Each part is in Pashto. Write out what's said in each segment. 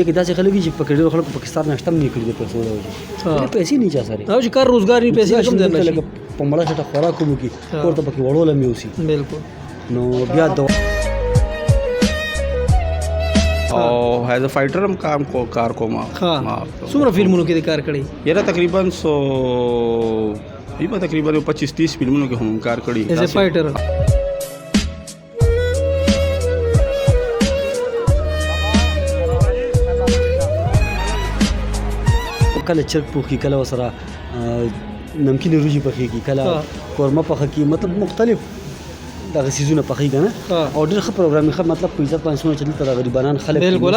دې کې داسې خلک دي چې پکې ډېرو خلکو پاکستان ناشته هم نه کړي د پیسو له وجې، پیسې نه چا سره او چې کار روزګار نه، پیسې کوم ځای نه، لکه په مړه شټه خوراک هم وکړي، کور ته پکې وړو لم یوسي. بالکل. نو بیا د او as a fighter هم کام کو کار کوم. ها، څومره فلمونو کې کار کړی؟ یاره تقریبا سو ایبا تقریبا 25 30 فلمونو کې هم کار کړی as a fighter. کله چرګ پوخي، کله وسره نمکین روجي پخېږي، کله قورمه پخه کی، مطلب مختلف دغه سیزونه پخېږي کنه. او ډېر ښه پروګرام، ښه مطلب په عزت باندې څومره چې دلته د غریبانان خلک. بالکل.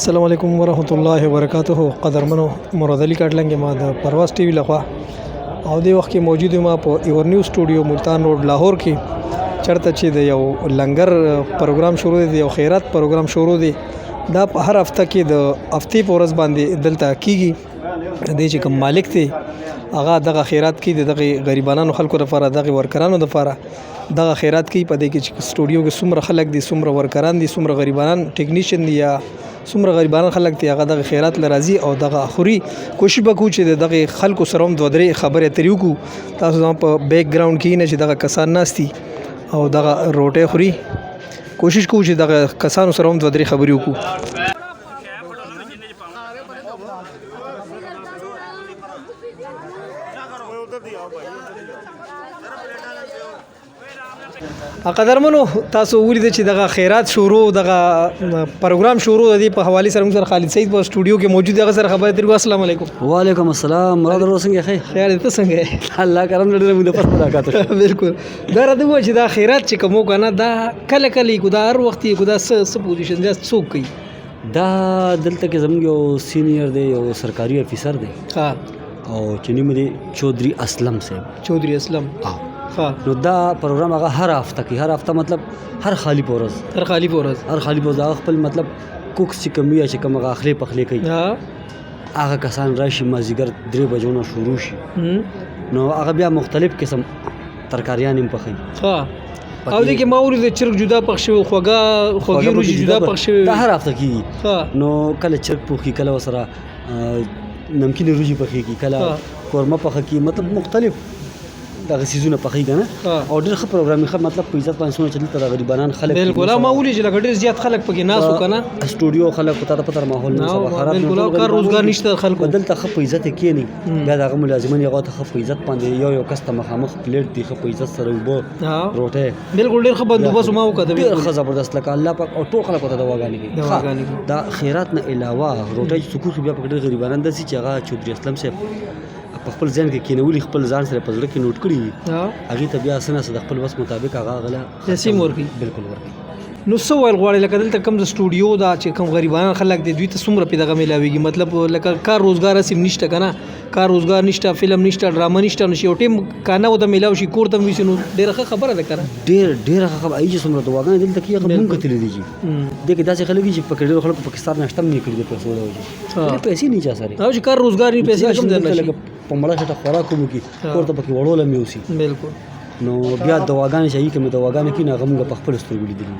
السلام علیکم ورحمت الله وبرکاته. قدرمنو، مراد علي کټلنګ ما د پرواز ټي وي لخوا او دې وخت کې موجود ما په ایور نیوز سټوډیو ملتان روډ لاهور کې، چرته چې د یو لنګر پروګرام شروع دی، یو خیرات پروګرام شروع دی. دا په هر هفته کې د هفتې په ورځ باندې دلته کیږي. د چې کوم مالک دی هغه دغه خیرات کوي، دغه غریبانو خلکو لپاره، دغه ورکرانو لپاره دغه خیرات کوي. په دې کې چې سټوډیو کې څومره خلک دي، څومره ورکران دي، څومره غریبانان ټیکنیشن دي یا څومره غریبانان خلک دي، هغه دغه خیرات لرازي او دغه خوري. کوشش وکړو چې دغه خلکو سره هم دوه درې خبرې اترې وکړو. تاسو زما په بیک ګراوند کې نه چې دغه کسان ناست دي او دغه روټۍ خوري، کوشش کوو چې دغه کسانو سره هم دوه درې خبرې وکړو. قدرمنو، تاسو ولید چې دغه خیرات شروع، دغه پروګرام شروع د دې په حواله سره موږ سره خالد سید په سټوډیو کې موجود، هغه سره خبرې ترې. السلام علیکم. وعلیکم السلام. مراد ورور، څنګه ښه؟ خیر، ته څنګه؟ الله کرم، ډېر موږ پس ملاقات وشو. بالکل. دا راته وایي چې دا خیرات چې کوم کنه، دا کله کله کو، دا هر وخت کو، دا څه پوزیشن دا څوک کوي؟ دا دلته کې زموږ یو سینیئر دی، یو سرکاري افیسر دی. او چې نوم دی چودري اسلم صاحب. چودري اسلم. ها. نو دا پروګرام هغه هر هفته کوي، هر هفته مطلب هر خالی په ورځ. هر خالی په ورځ. هر خالی په ورځ هغه خپل مطلب کوکس چې کوم وي، چې کوم هغه اخلي پخلي کوي، هغه کسان راشي، مازیګر 3 بجو نه شروع شي. نو هغه بیا مختلف قسم ترکاریان هم پخوي. او دې کې ما ولید چرګ جدا پخ شوی، خوږه خوږې روجي جدا پخ شوی. دا هر هفته کیږي. نو کله چرګ پوخي، کله وسره نمکین روجي پخېږي، کله قورمه پخه کی، مطلب مختلف دغه سیزونه پخېږي کنه. او ډېر ښه پروګرام، ښه مطلب په عزت باندې څومره چې دلته د غریبانان خلک. بالکل، ما ولید چې لکه ډېر زیات خلک پکې ناست وو کنه. سټوډیو خلک ته ته پته ماحول نه سبا خراب. بالکل، کار روزګار نشته خلکو. دلته ښه په عزت کېني، بیا دغه ملازمین هغه ته ښه په عزت باندې یو یو کس ته مخامخ پلیټ دی، ښه په عزت سره اوبه، روټۍ. بالکل، ډېر ښه بندوبست ما وکړ. ډېر ښه زبردست، لکه الله پاک او ټول خلکو ته دعاګانې کوي. دا خیرات نه علاوه روټۍ چې څوک بیا پکې ډېر غریبانان داسې چې هغه چودري اسلم صاحب په خپل ذهن کې کینولي، خپل ځان سره په زړه کې نوټ کړي وي، هغې ته بیا څه نه څه د خپل وس مطابق هغه غله پیسې هم ورکوي. بالکل ورکوي. نو څه ویل غواړي، لکه دلته کوم د سټوډیو دا چې کوم غریبانان خلک دي، دوی ته څومره په دغه میلاویږي؟ مطلب لکه کار روزګار هسې هم نشته که نه، کار روزګار نشته، فلم نشته، ډرامه نشته، نو چې یو ټیم کانه ورته میلاو شي، کور ته هم ویسي، نو ډېره ښه خبره ده که نه؟ ډېره ښه خبره. ای چې څومره دعاګانې دلته کېږي، هغه مونږ کتلې دي چې دې کې داسې خلک دي چې پکې ډېرو خلکو پاکستان ناشته هم نه کړي د پیسو له وجې، پیسې نه چا سره او چې کار روزګار نه، پیسې کوم ځای نه، لکه په مړه شټه خوراک هم وکړي، کور ته پکې وړو لم یوسي. بالکل. نو بیا دعاګانې چې کومې دعاګانې کوي، نو هغه مونږ په خپلو سترګو لیدلي.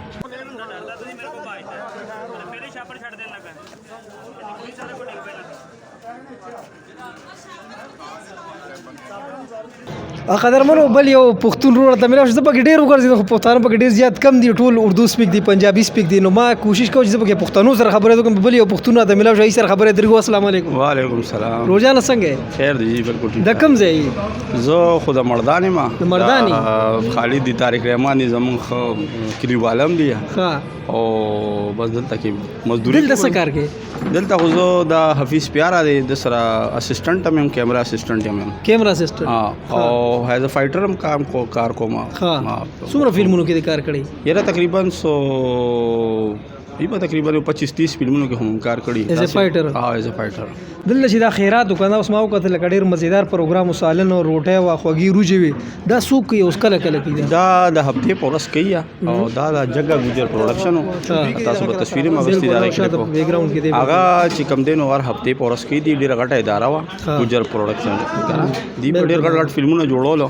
قدرمنو، بل یو پښتون ورور ته ملاو شو. زه پکې ډېر وګرځېدم خو پښتانه پکې ډېر زیات کم دي، ټول اردو سپیک دي، پنجابي سپیک دي. نو ما کوشش کوم چې زه پکې پښتنو سره خبرې وکړم. بل یو پښتون راته ملاو شو، هغې سره خبرې اترې وکړو. السلام علیکم. وعلیکم السلام. روزانه څنګه یې؟ خیر دی، بالکل ټیک. د کوم ځای؟ زه خو د مردان یم. د مردان یې؟ خالد دی، طارق رحمان دی، زمونږ ښه کلیوال هم دی. او بس دلته کې مزدوري. دلته څه کار کوې؟ دلته خو زه د حفیظ پیارا دی، د سره اسسټنټ هم یم، کیمرا اسسټنټ هم یم. کیمرا اسسټنټ. او as a fighter هم کام کو کار کوم. څومره فلمونو کې کار کړی؟ یاره تقریبا سو په تقریبا 25 30 فلمونو کې هم کار کړی. As a fighter. ها، as a fighter. دلته چې دا خیرات وکنه، اوس ما وکتل لکه ډېر مزیدار پروګرام، سالن او روټۍ وا، خوږې روجې وي. دا څوک کوي؟ اوس کله کله کوي دا؟ دا د هفته په ورځ کوي او دا د جګه ګجر پروډکشن. تاسو به تصویر ما غوستي دا. شاته بیک ګراوند کې دی. هغه چې کم دینو هر هفته په ورځ کوي دی. ډېره غټه اداره وا ګجر پروډکشن کنه، دی په ډېر غټ غټ فلمونه جوړولو.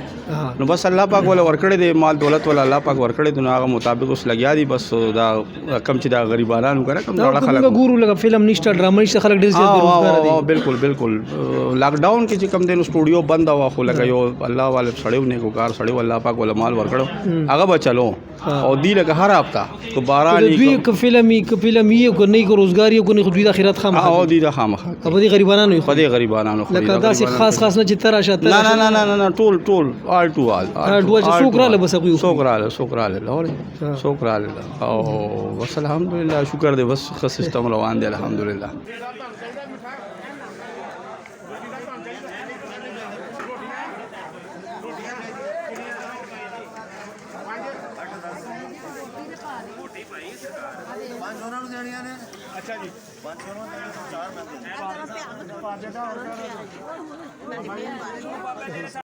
نو بس الله پاک ولا ورکړي دی، مال دولت ولا الله پاک ورکړي دی، نو هغه مطابق اوس لګیا دي. بس دا کم چې دا غریبانو کنه کم دا دړه موږ خلک ګورو لکه فلم نشته، ډرامه نشته، خلک ډېر زیات بېروزګاره دي. بالکل بالکل. لاک ډاون کې چې کم دینو سټوډیو بند وا، خو لکه یو الله والے سړیو نه کو کار سړیو الله پاک ولا مال ورکړو، هغه به چلو او دی لکه هر هفته کو باران. دوی که فلم که فلم یې کو نه کو، روزګار یې کو نه، خو دوی د خیرات خامخا او دی د خامخا. په دې غریبانو یې په دې غریبانو خوري. لکه داسې خاص خاص نه چې تراشه. نه نه نه نه نه، ټول ټول، آل ټو آل. آل to all، چې څوک راله بس هغوی. څوک راله، څوک راله لوري، څوک راله او بس الحمدلله، شکر دی، بس ښه سیستم روان دی الحمدلله.